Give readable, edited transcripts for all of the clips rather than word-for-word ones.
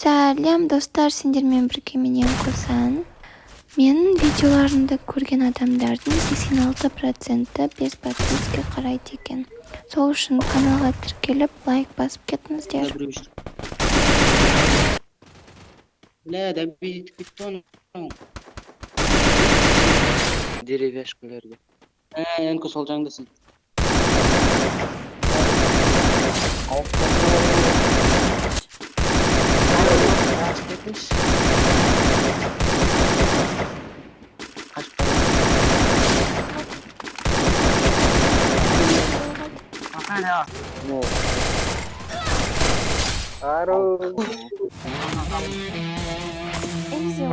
Сәлем, достар! Сендермен бірге мен, Қосан. Менің видеоларымды көрген адамдардың 86%-і без подписки қарайды екен. Сол үшін каналға тіркеліп, лайк басып кетіңіздер. Біреу жүр. Бля, добить етіп кетті анау. Деревяшкалерге. Ә, Энко, сол жағыңдасың. Қашып кетіңізші. Қашып бара. Ару. Изи.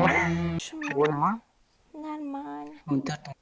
Нормально. 14.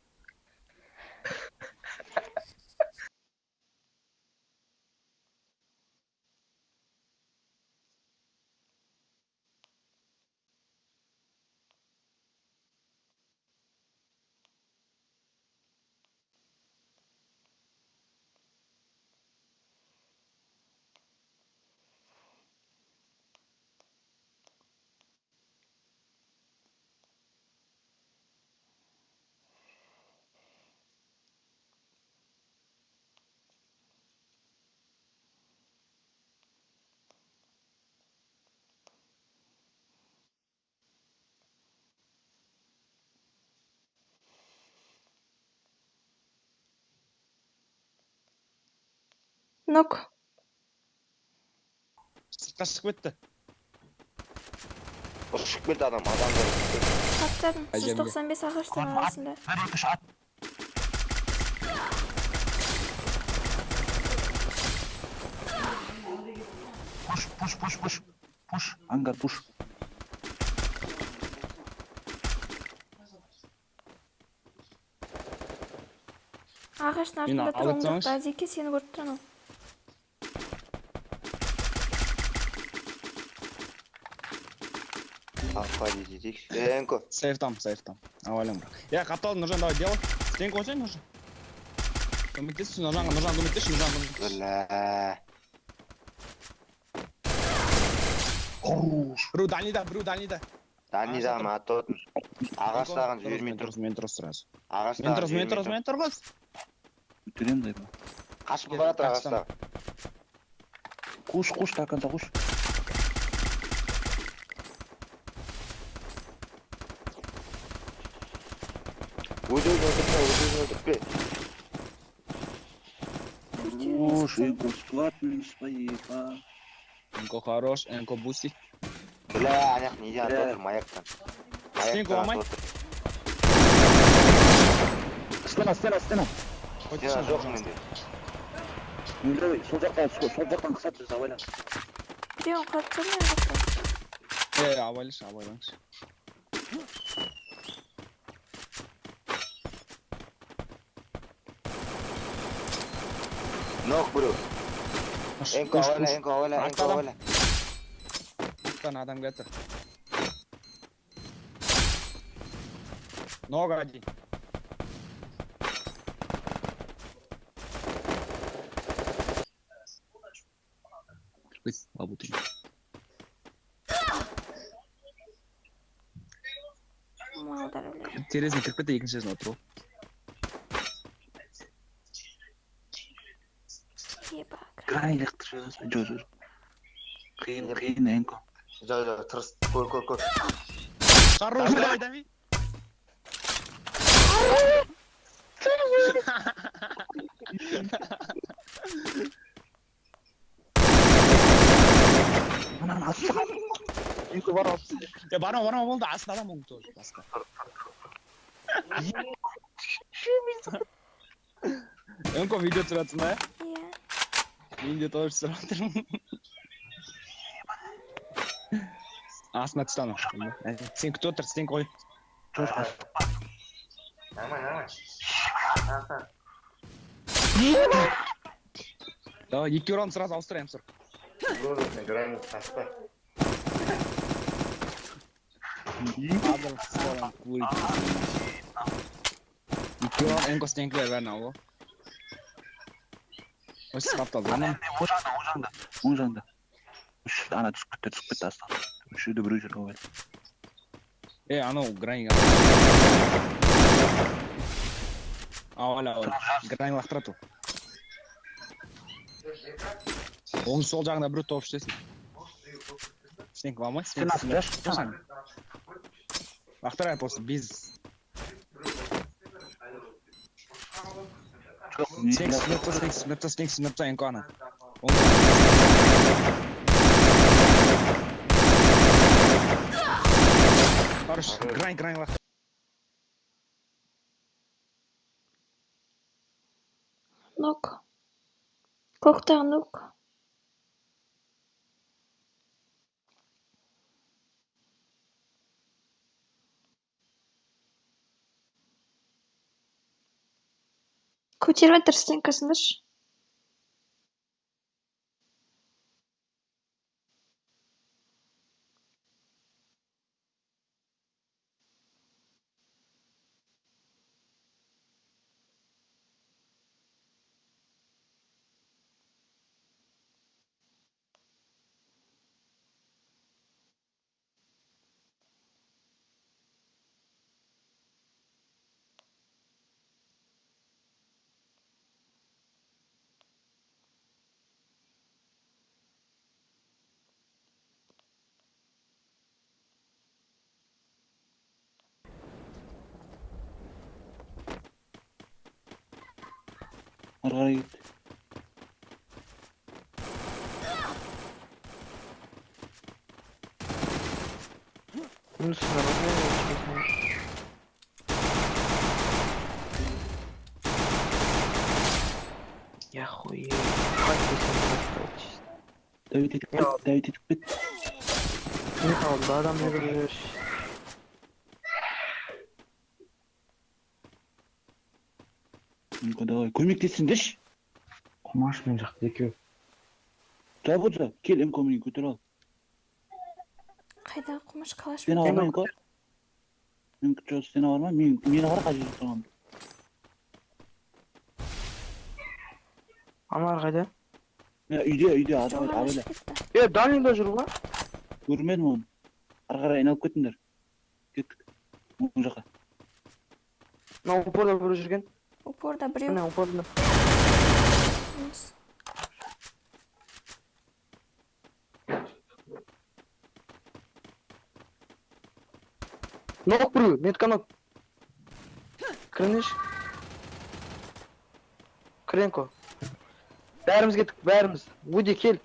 Нок. Сыртқа шығып кетті. Ұшып кетті адам, адамдар. Таптадым. Әжемге. 195 ағаштың арасында. Бір, екі, үш, ат. Пуш, пуш, пуш, пуш. Пуш, ангар, пуш. Ағаштың Мені артында тұр, алып оң тастаңызшы. жақта. Әзеке, сені көріп тұр анау. Апа дейді. Энко. Сейф там, сейф там. Авалям бірақ. Я қапталдым, Нұржан, давай, делай. Сен қойсай, Нұржан. Көмектесші Нұржанға, Нұржан көмектесші, Нұржан көмектесші. Бля. Хорош. Біреу дальныйда, біреу дальныйда. Дальныйдан атып отыр. Ағаштаған жібермей Мен тұр. тұрғыз, мен тұрғыз сразу. Мен Ағаштаған тұрғыз, мен жібермей тұрғыз, тұр. мен тұрғыз. Өтіремін деді. Қашып бара жатыр Қашсам. ағаштағы. Қуш, қуш, до конца қуш. Өз өзін өлтіртпе, өз өзін өлтіртпе. Төртеуін Хорош, есіктен. Энко, склад минус поеба. Энко хорош, Энко буси. Бля, ана жақ неден атып Бля. отыр, маяктан. Стенку Маяктан алмай. атып отыр. Стена, стена, стена. Стена жоқ менде. Давай, сол жақтан, сол жақтан қысады бізді, абайла. Біреуін құлатып тастадым ана жақта. Е, абайлашы, абайлаңызшы. Нок біреу. Энко Пуш, абайла, пуш. Энко абайла, Энко Артта адам. абайла. Арттан адам кетті. Нога один. Кірпіс, лабутын. Малдар, бля. Терезіне кіріп кетті, екінші жеріне отырып. Еба. Грани лақтырып жібересің. Жоқ, жоқ. Қиын, қиын, Энко. Жоқ, жоқ, тырыс. Көр, көр, көр. Хорош, давай, давай. Ананы атып шығар. Энко бар, алып тастайды. Я барма, барма, болды, астында адам ол тоже, басқа. Энко, видео түсіріп жатсың ба? Иә. Мен де тоже түсіріп жатырмын. Астына түсті анау. Сен күтіп отыр, сен қой. Жоқ, асықпа. Нормально, нормально. Давай, екі уран сразу ауыстырамын, сұр. Біреу грани қашпа. Адам сұрам, курить. Екі уран, Энко стенкілер бәрін алып. Осы қапталды, ана. Оң жағында, оң жағында. Оң жағында. Үш, ана түсіп кетті, түсіп кетті астына. Осы жерде біреу жүр ғой. Е, анау грань. Ауала, ауала. Грань лақтырады ол. Оң сол жағында біреу топ ішесің. Стенка алмай, Сен астыраш. Лақтырай просто без. Жоқ, Стенка сынып, стенка сынып, енко ана. Хорош, грань, грань лақтыр. Нок. Көктағы нок. Көтеріп жатыр стенкасындашы. Ары қарай кетті. Минус нормально. Я хуею. Давид етіп кет, Давид етіп кет. Не қалды, адам жүгіріп жүр. Мүмкін давай көмектессіңдерші. Қумаш мен жақта екеу. Жабылса, кел МК мені көтер ал. Қайда Құмаш қалаш? Сен алма МК. Мен жоқ, сен алма, мен мені қара қай жерде тұрғанымды. Аналар қайда? Мә, үйде, үйде, адам Жоғары абайла. ұшып кетті. Е, дальныйда жүр ғой. Көрмедім оны. Ары қарай айналып кеттіңдер. Кеттік. Оң жаққа. Мына упорда біреу жүрген. Упорда біреу. Міне упорда. Минус. Нок біреу, метка нок. Кіріңізші. Кренко. Бәріміз кеттік, бәріміз. Вуди, кел.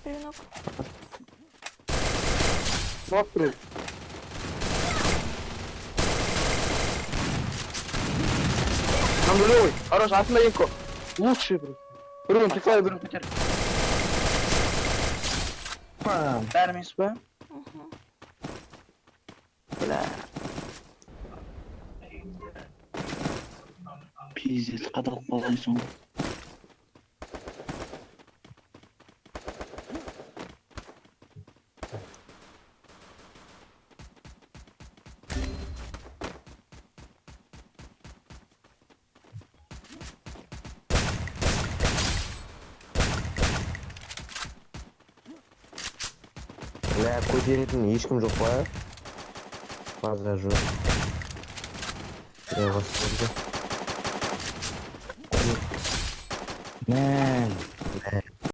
Біреу нок. Нок біреу. Там нулевый. Хорош, артында Енко. Лучший просто. Біреуін пиклай, біреуін көтер. Бәрі емес па? Мгм. Бля. Пиздец, қадалып қалғансың ғой. Бля, көтеретін ешкім жоқ па? Базар жоқ. Я вас. Мә.